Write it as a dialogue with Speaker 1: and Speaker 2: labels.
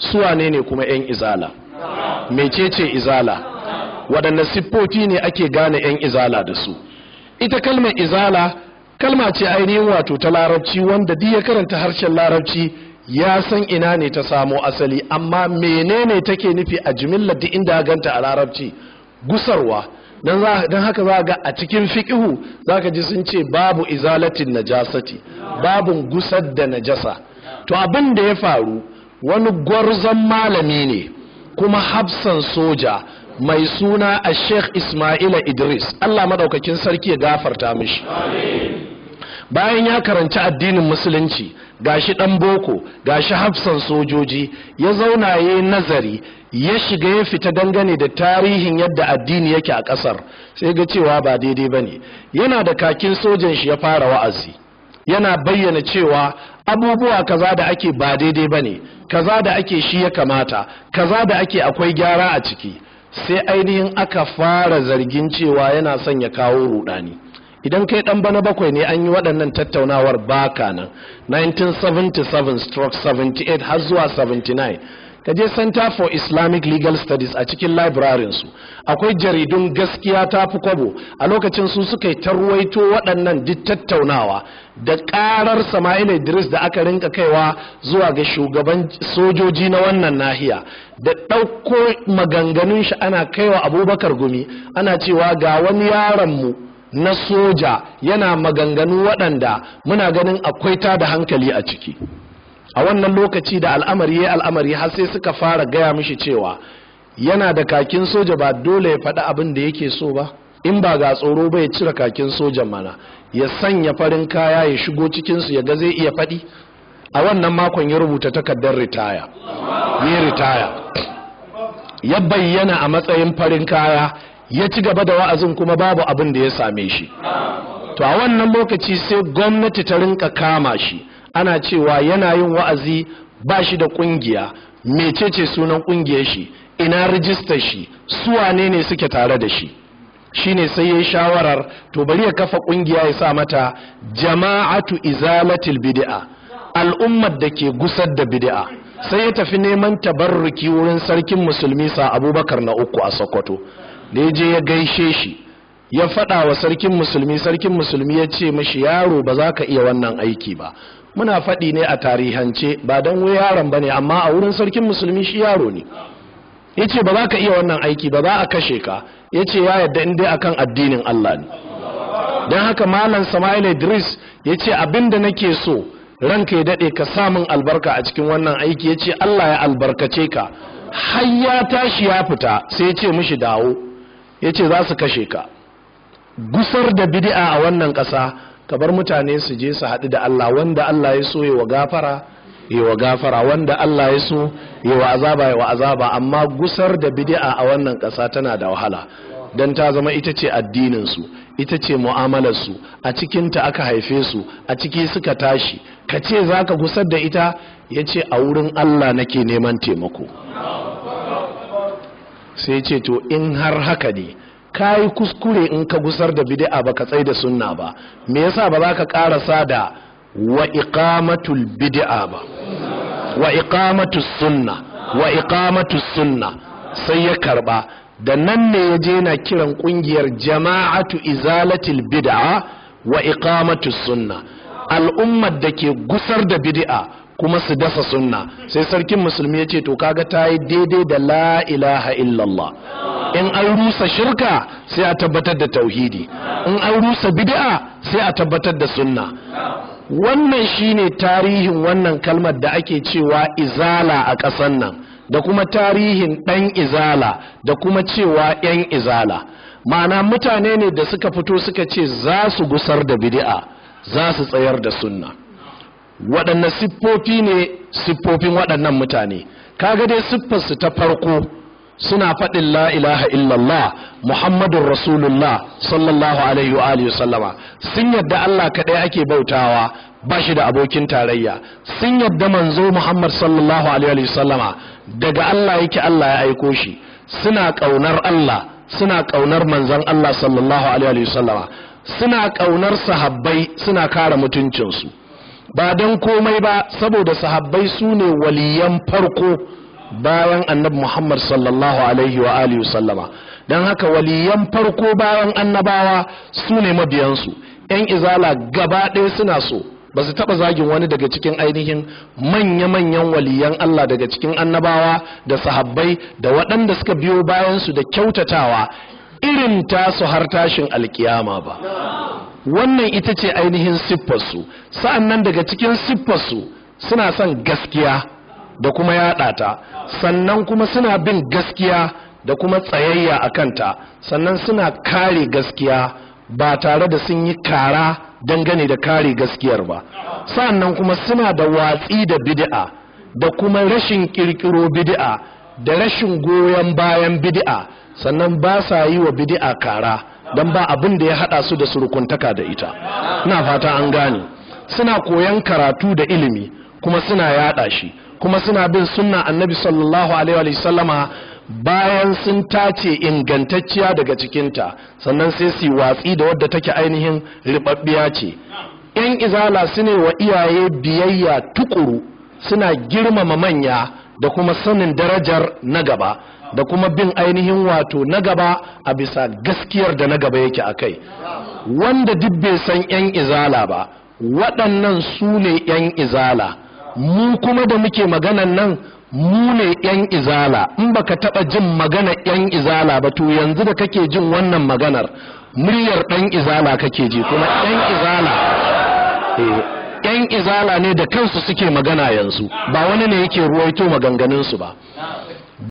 Speaker 1: Su wane ne kuma 'yan izala? Mecece izala? Waɗanne siffofi ne ake gane 'yan izala da su? Ita kalmar izala kalma ce ainihin wato ta larabci, wanda duk ya karanta harshen larabci ya san ina ne ta samo asali, amma menene take nufi a jimillar duk inda ganta a larabci? Gusarwa. Don haka za ga a cikin fiƙihu za ka ji sun ce babu izalatin najasati, babun gusar da najasa. To abin da ya faru, wani gwarzon malami ne kuma hafsan soja mai suna a Sheikh Ismaila Idris, Allah madaukakin sarki ya gafarta mishi. Bayan ya karanci addinin musulunci, gashi dan boko, gashi hafsan sojoji, ya zauna ya nazari, ya shiga ya fita dangane da tarihin yadda addini yake a kasar, sai ga cewa ba daidai bane. Yana da kakin sojan shi ya fara wa'azi, yana bayyana cewa abubuwa kaza da ake ba daidai bane, kaza da ake shi ya kamata, kaza da ake akwai gyara a ciki. Sai ainihin aka fara zargin cewa yana son ya kawo rudani. Idan kai dan bana bakwai ne, an yi waɗannan tattaunawar baka nan 1977/78 har zuwa 79. Ka je Center for Islamic Legal Studies, a cikin library su akwai jaridun Gaskiya Ta Fi Kwabo. A lokacin su suka yi tarwaito waɗannan duk tattaunawa da ƙarar Sama'il Idris da aka rinka kaiwa zuwa ga shugaban sojoji na wannan nahiya, da ɗauko maganganun shi ana kaiwa Abubakar Gumi, ana cewa ga wani yaronmu na soja yana maganganu waɗanda muna ganin akwai ta da hankali a ciki. A wannan lokaci da al'amari ya al'amari, har sai suka fara gaya mishi cewa yana da kakin soja, ba dole ya faɗi abin da yake so ba, in ba ga tsoro ba ya cire kakin sojan mana, ya sanya farin kaya ya shigo cikinsu, ya ga zai iya faɗi. A wannan makon ya rubuta takardar ritaya, ya ritaya, ya bayyana a matsayin farin kaya, ya ci gaba da wa'azin, kuma babu abin da ya same shi. To a wannan lokaci sai gwamnati ta rinka kama shi, ana cewa yana yin wa'azi, ba shi da kungiya, mecece sunan kungiyar shi, ina rijistar shi, su wane ne suke tare da shi? Shine sai yayi shawarar, to bari ya kafa kungiya ya sa mata Jama'atu Izalatil Bid'a, al'ummar da ke gusar da bid'a. Sai ya tafi neman tabarruki wurin sarkin musulmi sa Abubakar na uku a Sokoto. Da ya je ya gaishe shi, ya faɗa wa sarkin musulmi, sarkin musulmi ya ce mashi, "Yaro, ba za ka iya wannan aiki ba." Muna faɗi ne a tarihance, ba don wai yaron ba ne, amma a wurin sarkin musulmi shi yaro ne. Ya ce, "Ba za ka iya wannan aiki ba, za a kashe ka." Ya ce ya yadda in dai akan addinin Allah ne. Don haka Malam Sama'il Idris ya ce, "Abin da nake so, ranka ya daɗe, ka samun albarka a cikin wannan aiki." Ya ce, "Allah ya albarkace ka." Har ya tashi ya fita, sai ya ce mishi, "Dawo." Ya ce, "Za su kashe ka. Gusar da bid'a a wannan ƙasa, ka bar mutane su je su haɗu da Allah. Wanda Allah ya so ya wa gafara, ya wa gafara. Wanda Allah ya so ya wa azaba, ya wa azaba. Amma gusar da bid'a a wannan ƙasa tana da wahala, don ta zama ita ce addininsu, ita ce mu'amalarsu, a cikinta aka haife su, a ciki suka tashi. Ka ce za ka gusar da ita?" Ya ce, "A wurin Allah nake neman taimako." Sai ce, "To in har haka ne, ka yi kuskure in ka gusar da bid'a ba ka tsai da sunna ba. Me yasa ba za ka karasa da wa iqamatul bid'a ba, wa iqamatus sunna, wa iqamatus sunna?" Sai ya karba. Da nan ne ya je na kiran kungiyar Jama'atu Izalatil Bid'a wa Iqamatus Sunna, al'ummar da ke gusar da bid'a kuma su dasa sunna. Sai sarkin musulmi ya ce, "To kaga ta yi daidai da la ilaha illallah. In an rusa shirka, sai a tabbatar da tauhidi. In an rusa bid'a, sai a tabbatar da sunna." Wannan shine tarihin wannan kalmar da ake cewa izala a ƙasar nan, da kuma tarihin ɗan izala, da kuma cewa 'yan izala, ma'ana mutane ne da suka fito suka ce za su gusar da bid'a, za su tsayar da sunna. Waɗanne siffofi ne siffofin waɗannan mutane? Kaga dai siffarsu ta farko, suna faɗin la ilaha illallah Muhammadun Rasulullah sallallahu alaihi wa alihi sallama. Sun yadda Allah kaɗai ake bautawa, ba shi da abokin tarayya. Sun yadda manzo Muhammad sallallahu alaihi wa sallama daga Allah yake, Allah ya aiko shi. Suna ƙaunar Allah, suna ƙaunar manzon Allah sallallahu alaihi wa sallama, suna ƙaunar sahabbai, suna kare mutuncinsu, ba don komai ba saboda sahabbai su ne waliyan farko. Bayan Annabi Muhammad sallallahu alaihi wa alihi sallama. Don haka waliyan farko bayan annabawa su ne mabiyansu. 'Yan Izala gaba ɗaya suna so, ba su taɓa zagin wani daga cikin ainihin manya-manyan waliyan Allah daga cikin annabawa da sahabbai da waɗanda suka biyo bayansu da kyautatawa irin tasu har tashin alkiyama ba. Wannan ita ce ainihin siffarsu. Sa'an nan daga cikin siffarsu, suna son gaskiya da kuma yaɗa ta, sannan kuma suna bin gaskiya da kuma tsayayya a kanta, sannan suna kare gaskiya ba tare da sun yi kara dangane da kare gaskiyar ba. Sa'annan kuma suna da watsi da bid'a da kuma rashin kirkiro bid'a da rashin goyon bayan bid'a, sannan ba sa yi wa bid'a kara, don ba abin da ya hada su da surukuntaka da ita. Ina fata an gane. Suna koyan karatu da ilimi, kuma suna yada shi, kuma suna bin sunna Annabi sallallahu alaihi wa sallama bayan sun tace ingantacciya daga cikinta, sannan sai su watsi da wadda take ainihin ribabbiya ce. 'Yan Izala su ne wa iyaye biyayya tukuru, suna girmama manya da kuma sanin darajar na gaba da kuma bin ainihin wato na gaba a bisa gaskiyar da na gaba yake a kai. Wanda duk bai san 'yan Izala ba, waɗannan su ne 'yan Izala. Mu kuma da muke maganan nan, mu ne 'yan Izala. In baka taba jin magana 'yan Izala ba, to yanzu da kake jin wannan maganar, muryar ɗan Izala kake ji. Kuma 'yan Izala, 'yan Izala ne da kansu suke magana yanzu, ba wani ne yake ruwaito maganganunsu ba.